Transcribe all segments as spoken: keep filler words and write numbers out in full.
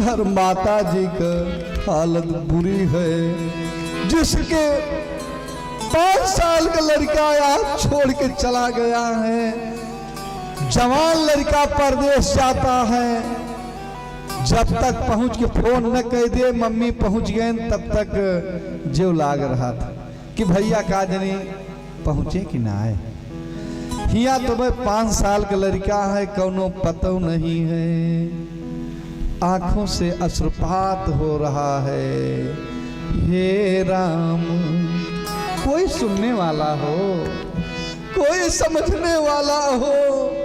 हर माता जी का हालत बुरी है, जिसके पाँच साल का लड़का आज छोड़ के चला गया है। जवान लड़का परदेस जाता है, जब तक पहुँच के फोन न कइ दे, "मम्मी पहुँच गए," तब तक जेव लाग रहा था कि भइया का जनी पहुँचे कि ना आए। हियाँ तो भाई पाँच साल का लड़का है, कौनो पतो नहीं है। आँखों से अश्रुपात हो रहा है। हे राम, कोई सुनने वाला हो, कोई समझने वाला हो,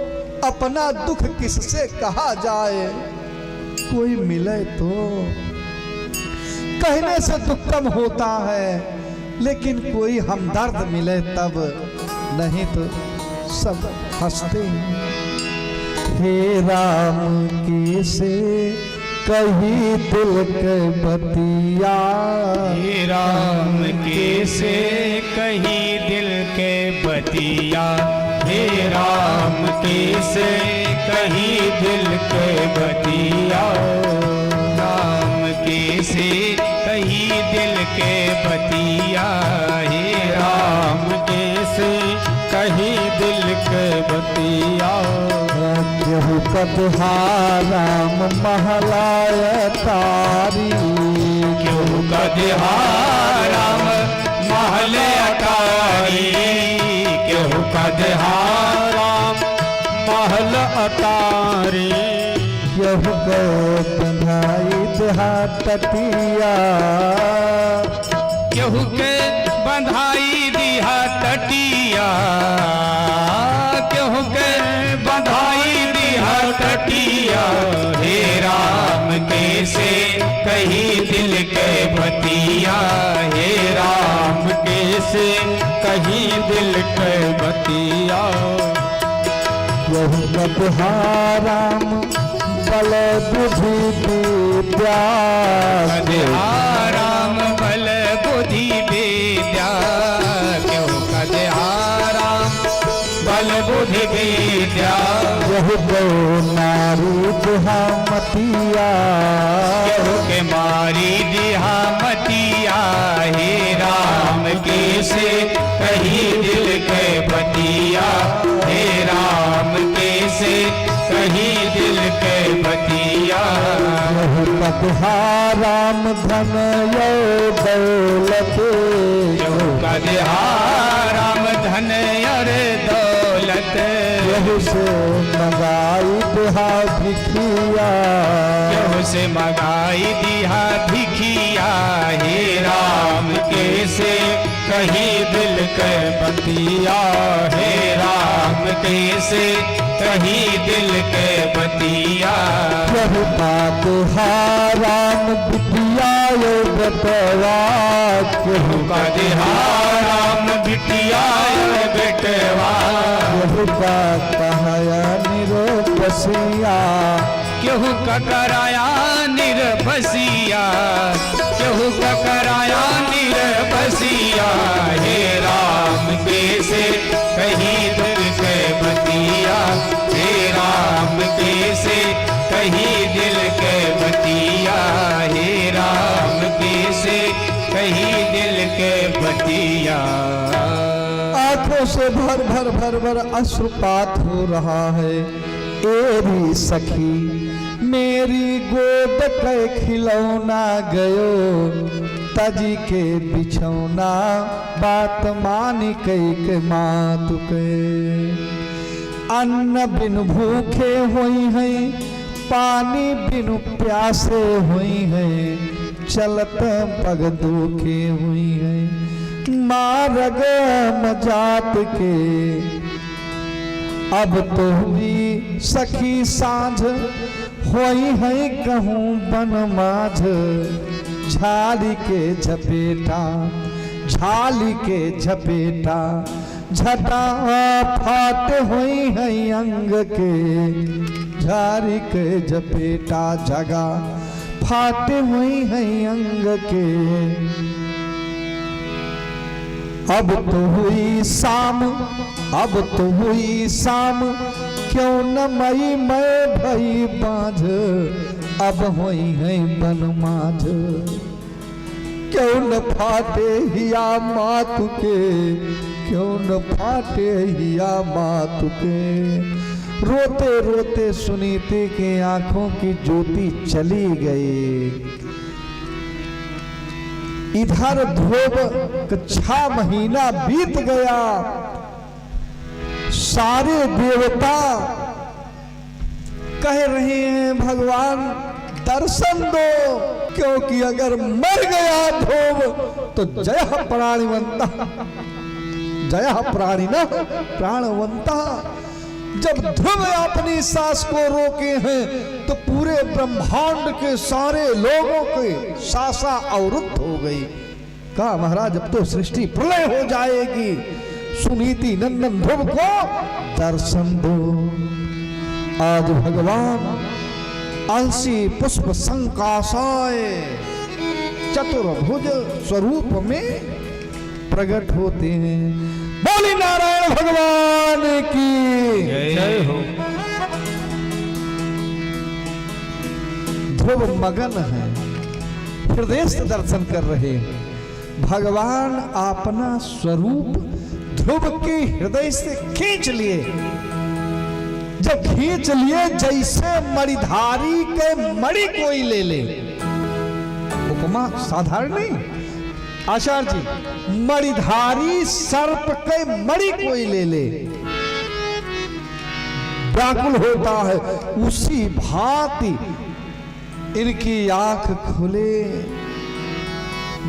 अपना दुख किससे कहा जाए, कोई मिले तो। कहने से दुख कम होता है, लेकिन कोई हमदर्द मिले तब, नहीं तो सब हँसते हैं। हे राम, कैसे कही दिल के बतिया। हे राम, कैसे कही दिल के बतिया। हे राम, कैसे कही दिल के बतिया। राम, कैसे कही दिल के बतिया। हे राम, कैसे कही दिल के बतिया। केहू कहे हा राम महल अटारी। केहू कहे हा राम महल अटारी। केहू कहे हा राम महल अटारी। केहू के बंधाई दिहा टटिया। केहू के बंधाई दिहा टटिया। केहू के बंधाई दिहा टटिया। हे राम, कैसे कही दिल के बतिया। हे राम, कैसे कही दिल के बतिया। केहू कहे हा राम बल बुद्धि विद्या। कहे हा राम बल बुद्धि विद्या। केहू कहे हा राम बल बुद्धि विद्या। केहू के नारी दिहा मतिया। केहू के मारी दिहा मतिया। हे राम, कैसे कही दिल के बतिया। हे राम, कैसे कही दिल के बतिया। केहू कहे हा राम धन और दौलत। केहू कहे हा राम धन और दौलत। केहू से मंगाई दिहा भिखिया। केहू से मंगाई दिहा भिखिया। हे राम, कैसे कही दिल के बतिया। हे राम, कैसे कही दिल के बतिया। केहू कहे हा राम बिटिया ये बेटवा। केहू कहे हा राम बिटिया ये बेटवा। केहू का कहाया निरबसिया। केहू का कराया निरबसिया। केहू का कराया निरबसिया। हे राम, कैसे कही दिल के बतिया। हे राम, कैसे कही दिल के बतिया। हे राम, कैसे कही दिल के बतिया। आँखों से भर भर भर भर अश्रुपात हो रहा है। ए री सखी, मेरी गोद के खिलौना गयो, तजी के बिछौना, बात मानी कई के मातु के। अन्न बिन भूखे होई हैं, पानी बिन प्यासे होई हैं, चलत पग दुखे होई हैं। मारग मजात के अब तो हुई सखी साँझ, होई है कहूँ बन माझ। झाली के झपेटा, झाली के झपेटा, झटा फाट होई है अंग के। झाली के झपेटा, झगा फाट होई है अंग के। अब तो हुई शाम, अब तो हुई शाम, क्यों न मई मैं भई बाँझ। अब होइहैं बन माझ, क्यों न फाटे हिया मातु के, क्यों न फाटे हिया मातु के। रोते रोते सुनीति की आंखों की ज्योति चली गई। इधर ध्रुव का छह महीना बीत गया। सारे देवता कह रहे हैं, "भगवान, दर्शन दो, क्योंकि अगर मर गया ध्रुव तो जयः प्राणवंतः, जयः प्राणिनः प्राणवंतः।" जब ध्रुव अपनी सांस को रोके हैं तो पूरे ब्रह्मांड के सारे लोगों की सांसा अवरुद्ध हो गई। कहा, "महाराज, अब तो सृष्टि प्रलय हो जाएगी, सुनीति नंदन ध्रुव को दर्शन दो।" आज भगवान अलसी पुष्प संकाशाय चतुर्भुज स्वरूप में प्रकट होते हैं। बोली नारायण भगवान की जय। जय हो। ध्रुव मगन है, हृदय से दर्शन कर रहे। भगवान अपना स्वरूप ध्रुव के हृदय से खींच लिए। जब खींच लिए, जैसे मणिधारी के मणि कोई ले ले, उपमा साधारण नहीं आचार्य जी, मणिधारी सर्प के मणि कोई ले ले, व्याकुल होता है, उसी भांति इनकी आंख खुले।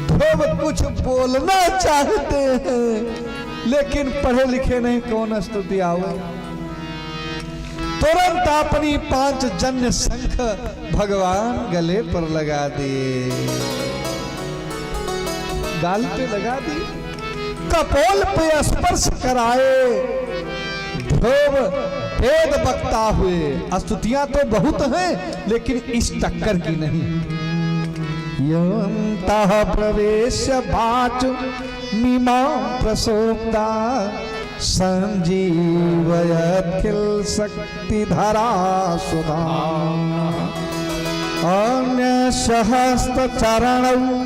ध्रुव कुछ बोलना चाहते हैं, लेकिन पढ़े लिखे नहीं, कौन स्तुति आवे। तुरंत अपनी पांच जन्य शंख भगवान गले पर लगा दिए, गाल पे लगा दिए, कपोल पे स्पर्श कराए। ध्रुव वेद वक्ता हुए। स्तुतियां तो बहुत हैं, लेकिन इस टक्कर की नहीं। योऽन्तः प्रविश्य वाचमिमां प्रसूप्तां संजीवयत्यखिलशक्तिधरां सुधाम्। अनन्यहस्तचरणौ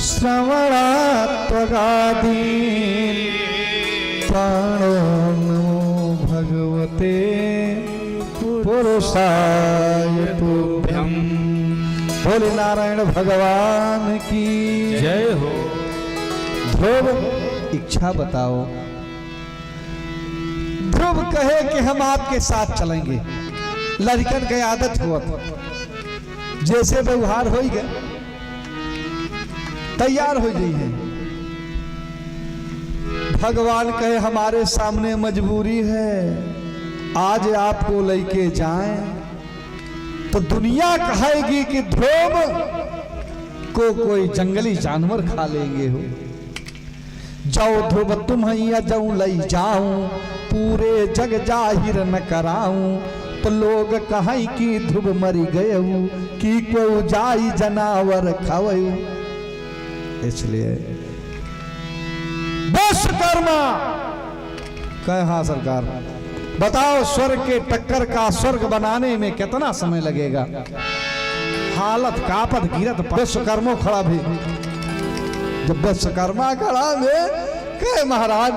श्रवणात्वगादीन् प्राणो नमो भगवते पुरुषाय तुभ्यम्। बोले नारायण भगवान की जय हो। ध्रुव, इच्छा बताओ। ध्रुव कहे कि हम आपके साथ चलेंगे। लड़कन के आदत होत, जैसे व्यवहार होई गए, तैयार हो जाइए। भगवान कहे, "हमारे सामने मजबूरी है, आज आपको लेके जाएं तो दुनिया कहेगी कि ध्रुव को कोई जंगली जानवर खा लेंगे हो।" जौ ध्रुव तुम्हैं अजौ लई जाऊं, पूरे जग जाहिर न कराऊं। तो लोग कहैं कि ध्रुव मरि गयऊ, कि कोउ जाई जनावर खवऊ। इसलिए विश्वकर्मा कहे, हाँ सरकार, बताओ, स्वर्ग के टक्कर का स्वर्ग बनाने में कितना समय लगेगा? हालत कांपत गिरत पा-, विश्वकर्मो खड़ा भी। जब विश्वकर्मा खड़ा भी, कहे, महाराज,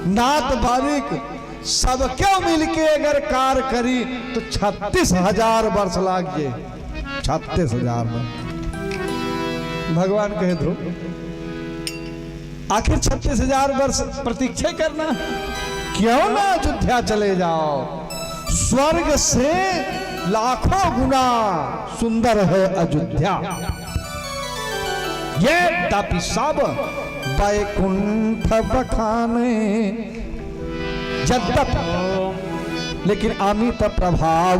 नाथ बारिक, सब क्यों मिलके अगर कार करी तो छत्तीस हजार वर्ष लाग जे, छत्तीस हजार वर्ष। भगवान कहे, ध्रुव, आखिर छत्तीस हजार वर्ष प्रतीक्षा करना है? क्यों ना अयोध्या चले जाओ? स्वर्ग से लाखों गुना सुंदर है अयोध्या। यद्यपि सब बैकुंठ बखाने, यद्यपि, लेकिन अमित प्रभाव।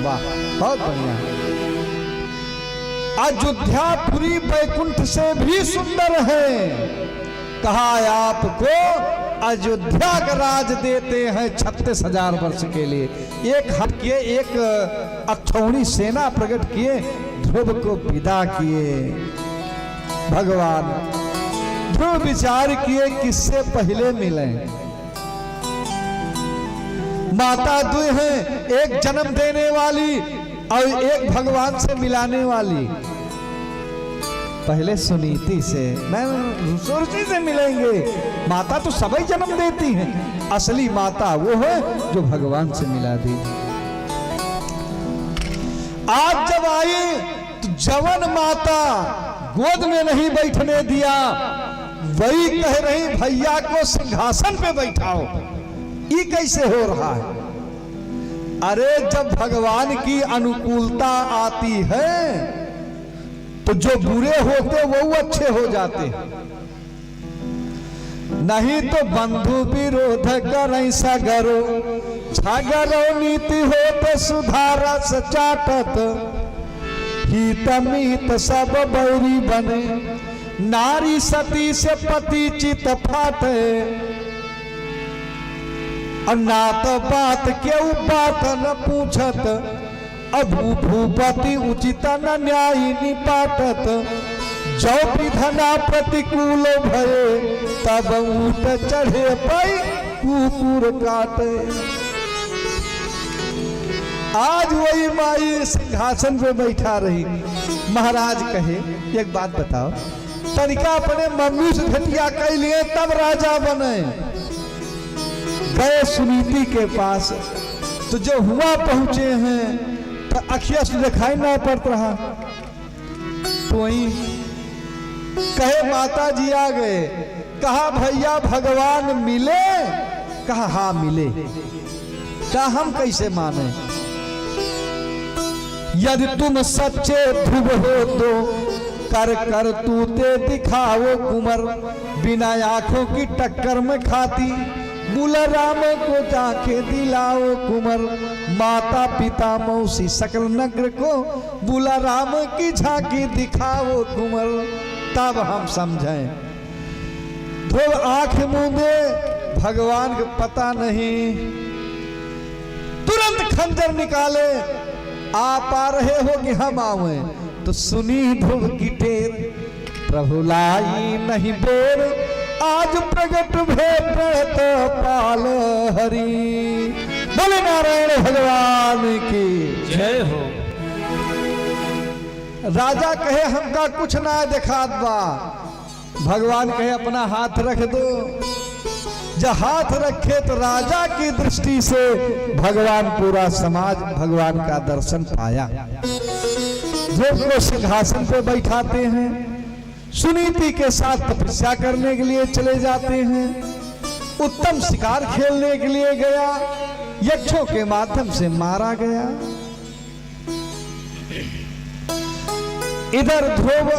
वाह, बहुत बढ़िया। अयोध्यापुरी बैकुंठ से भी सुंदर है। कहा, आपको अयोध्या का राज देते हैं छत्तीस हजार वर्ष के लिए। एक हाथ किए, एक अक्षौणी सेना प्रकट किए, ध्रुव को विदा किए। भगवान ध्रुव विचार किए, किससे पहले मिलें। माता दुई हैं, एक जन्म देने वाली, और एक भगवान से मिलाने वाली, पहले सुनीति से, नहीं, सुरती से मिलेंगे। माता तो सबई जन्म देती हैं, असली माता वो है जो भगवान से मिला दी। आज जब आई तो जवन माता गोद में नहीं बैठने दिया, वही कह रही, "भैया को सिंहासन पे बैठाओ।" ये कैसे हो रहा है? अरे, जब भगवान की अनुकूलता आती है, तो जो बुरे होते, वो अच्छे हो जाते। नहीं तो बंधु विरोध करै सगरो, झगरो नीति होत सुधारस चाटत। हित मीत सब बैरी बने, नारी सती से पति चित फाटे। अनाथ बात केहू बात न पूछत, अभू भूपति उचित न न्याय निपाटत। जौ विधना प्रतिकूल भये, तब ऊँट चढ़े पै कुकुर काटे। आज वही माई सिंहासन पे बैठा रही। महाराज कहे, "एक बात बताओ, तनिका अपने मम्मी से भेंटिया कइ लिए तब राजा बने।" गए सुनीति के पास, तो जब हुआ पहुँचे हैं, तो अखिया से दिखाई ना पड़त रहा। तो वहीं कहे, "माता जी आ गए।" कहा, "भैया भगवान मिले?" कहा, "हाँ मिले।" कहा, "हम कैसे माने?" "यदि तुम सच्चे ध्रुव हो तो कर करतूते दिखाओ कुंवर, बिना आँखों की टक्कर में खाती बुला राम को जाके दिलाओ कुंवर, माता पिता मौसी सकल नगर को बुला राम की झांकी दिखाओ कुंवर, तब हम समझें।" ध्रुव आँख मूंदे, भगवान को पता नहीं, तुरंत खंजर निकाले, "आप आ रहे हो कि हम आवें?" तो सुनी ध्रुव की टेर, "प्रभु लाई नहीं बेर, आज प्रगट भेटत पाल हरि।" बोले नारायण भगवान की जय हो। राजा कहे, "हमका कुछ ना देखात बा।" भगवान कहे, "अपना हाथ रख दो।" जब हाथ रखे तो राजा की दृष्टि से भगवान, पूरा समाज भगवान का दर्शन पाया। ध्रुव को सिंहासन पे बैठाते हैं, सुनीति के साथ तपस्या करने के लिए चले जाते हैं। उत्तम शिकार खेलने के लिए गया, यक्षों के माध्यम से मारा गया। इधर ध्रुव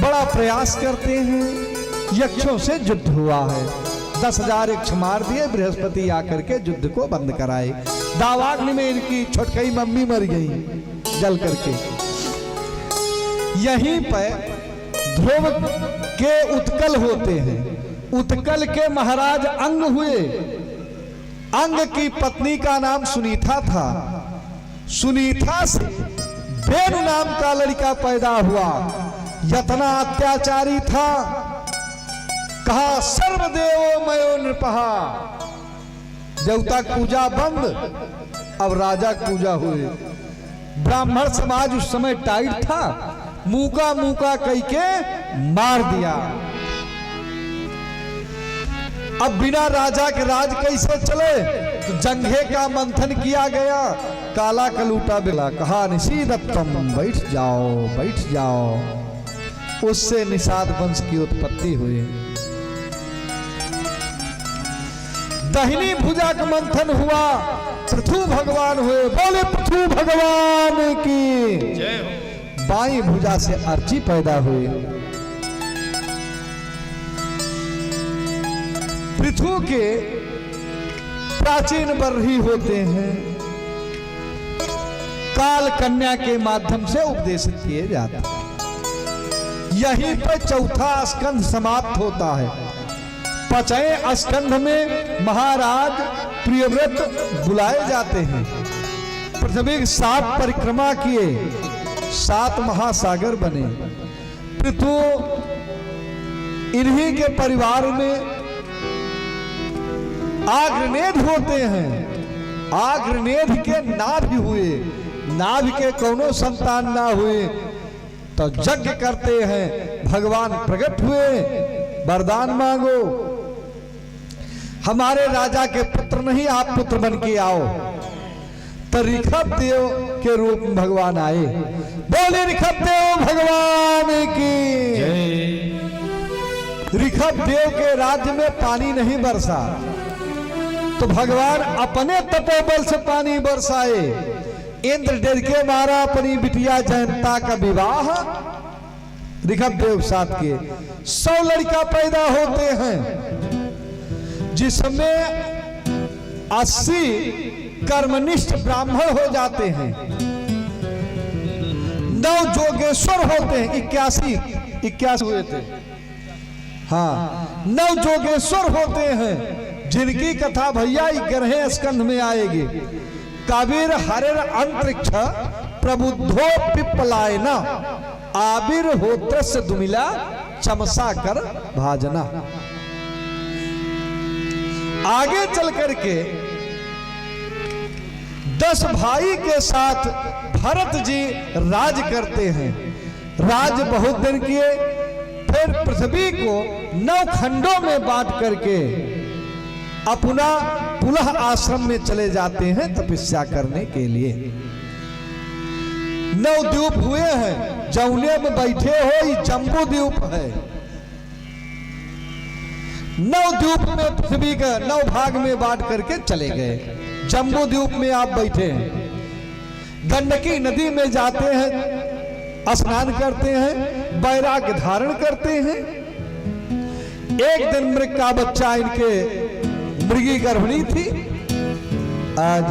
बड़ा प्रयास करते हैं, यक्षों से युद्ध हुआ है, दस हजार यक्ष मार दिए, बृहस्पति आकर के युद्ध को बंद कराए। दावाग्नि में इनकी छोटकई मम्मी मर गई जल करके। यहीं पर ध्रुव के उत्कल होते हैं, उत्कल के महाराज अंग हुए। अंग की पत्नी का नाम सुनीता था। सुनीता से वेणु नाम का लड़का पैदा हुआ। यतना अत्याचारी था, कहा, "सर्वदेवो मयो नृपहा।" देवता की पूजा बंद, अब राजा की पूजा हुई। ब्राह्मण समाज उस समय टाइट था, मूका मूका कई के मार दिया। अब बिना राजा के राज कैसे चले? तो जंघे का मंथन किया गया, काला कलूटा बिला कहा, "निषीदत्वम, बैठ जाओ, बैठ जाओ।" उससे निषाद वंश की उत्पत्ति हुई। दाहिनी भुजा का मंथन हुआ, पृथु भगवान हुए। बोले पृथु भगवान की। जय हो। बाईं भुजा से अर्ची पैदा हुई। पृथु के प्राचीन बर्ही होते हैं, काल कन्या के माध्यम से उपदेशित किए जाते हैं। यहीं पर चौथा स्कंध समाप्त होता है। पांचवें स्कंध में महाराज प्रियव्रत बुलाए जाते हैं। पृथ्वी की सात परिक्रमा किए, सात महासागर बने। पृथु इन्हीं के परिवार में आग्रनेध होते हैं। आग्रनेध के नाभि हुए, नाभि के कौनो संतान ना हुए, तो यज्ञ करते हैं, भगवान प्रकट हुए, वरदान मांगो, हमारे राजा के पुत्र नहीं, आप पुत्र बन के आओ। तो ऋषभ देव के रूप में भगवान आए। बोले ऋषभ देव भगवान की। जय। ऋषभ देव के राज्य में पानी नहीं बरसा, तो भगवान अपने तपोबल से पानी बरसाए। इंद्र डर के मारा अपनी बिटिया जयंता का विवाह ऋषभ देव साथ के। सौ लड़का पैदा होते हैं, जिसमें अस्सी कर्मनिष्ठ ब्राह्मण हो जाते हैं, नौ जोगेश्वर होते हैं, इक्यासी, इक्यासी हुए थे। हाँ, नव जोगेश्वर होते हैं, जिनकी कथा भैया ग्यारहवें स्कंध में आएगी। कविर्हरिर अंतरिक्ष प्रबुद्धो पिप्पलायन, आविर्होत्रस्य दुमिला चमसा कर भाजना। आगे चल करके दस भाई के साथ भरत जी राज करते हैं। राज बहुत दिन किए, फिर पृथ्वी को नौ खंडों में बांट करके अपना पुलह आश्रम में चले जाते हैं तपस्या करने के लिए। नौ द्वीप हुए हैं, जौने में बैठे हो, ये जम्बू द्वीप है। नौ द्वीप में पृथ्वी का नौ भाग में बांट करके चले गए। जम्बू द्वीप में आप बैठे हैं, गंडकी नदी में जाते हैं, स्नान करते हैं, वैराग्य धारण करते हैं। एक दिन मृग का बच्चा, इनके मृगी गर्भिणी थी, आज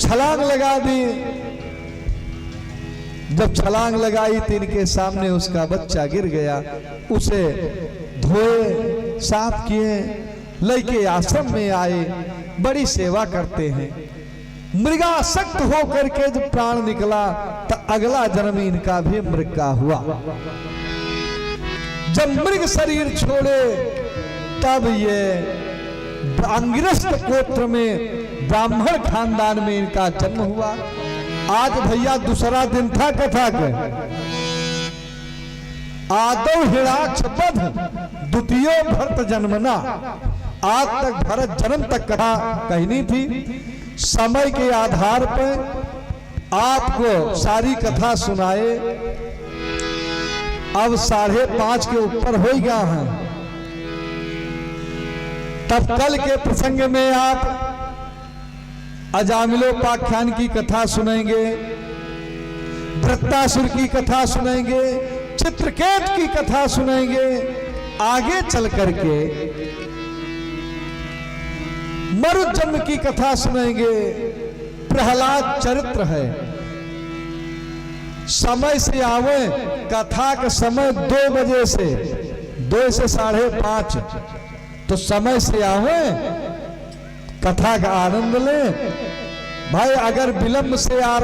छलांग लगा दी। जब छलांग लगाई तो इनके सामने उसका बच्चा गिर गया, उसे धोए, साफ किए, लेके आश्रम में आए, बड़ी सेवा करते हैं। मृगासक्त होकर के जब प्राण निकला, तो अगला जन्म इनका भी मृग का हुआ। जब मृग शरीर छोड़े, तब ये अंगिरस्त गोत्र में, ब्राह्मण खानदान में इनका जन्म हुआ। आज भैया दूसरा दिन था कथा के। आदौ हिरण्याक्ष वध द्वितीयो भरत जन्मना। आज तक भरत जन्म तक कथा कहनी थी। समय के आधार पर आपको सारी कथा सुनाए। अब साढ़े पाँच के ऊपर हो गया है, तब कल के प्रसंग में आप अजामिलोपाख्यान की कथा सुनेंगे, वृत्तासुर की कथा सुनेंगे, चित्रकेत की कथा सुनेंगे, आगे चल करके मरुजन्म की कथा सुनेंगे। प्रहलाद चरित्र है। समय से आवे, कथा का समय दो बजे से, दो से साढ़े पाँच, तो समय से आवे, कथा का आनंद लें। भाई, अगर विलंब से आ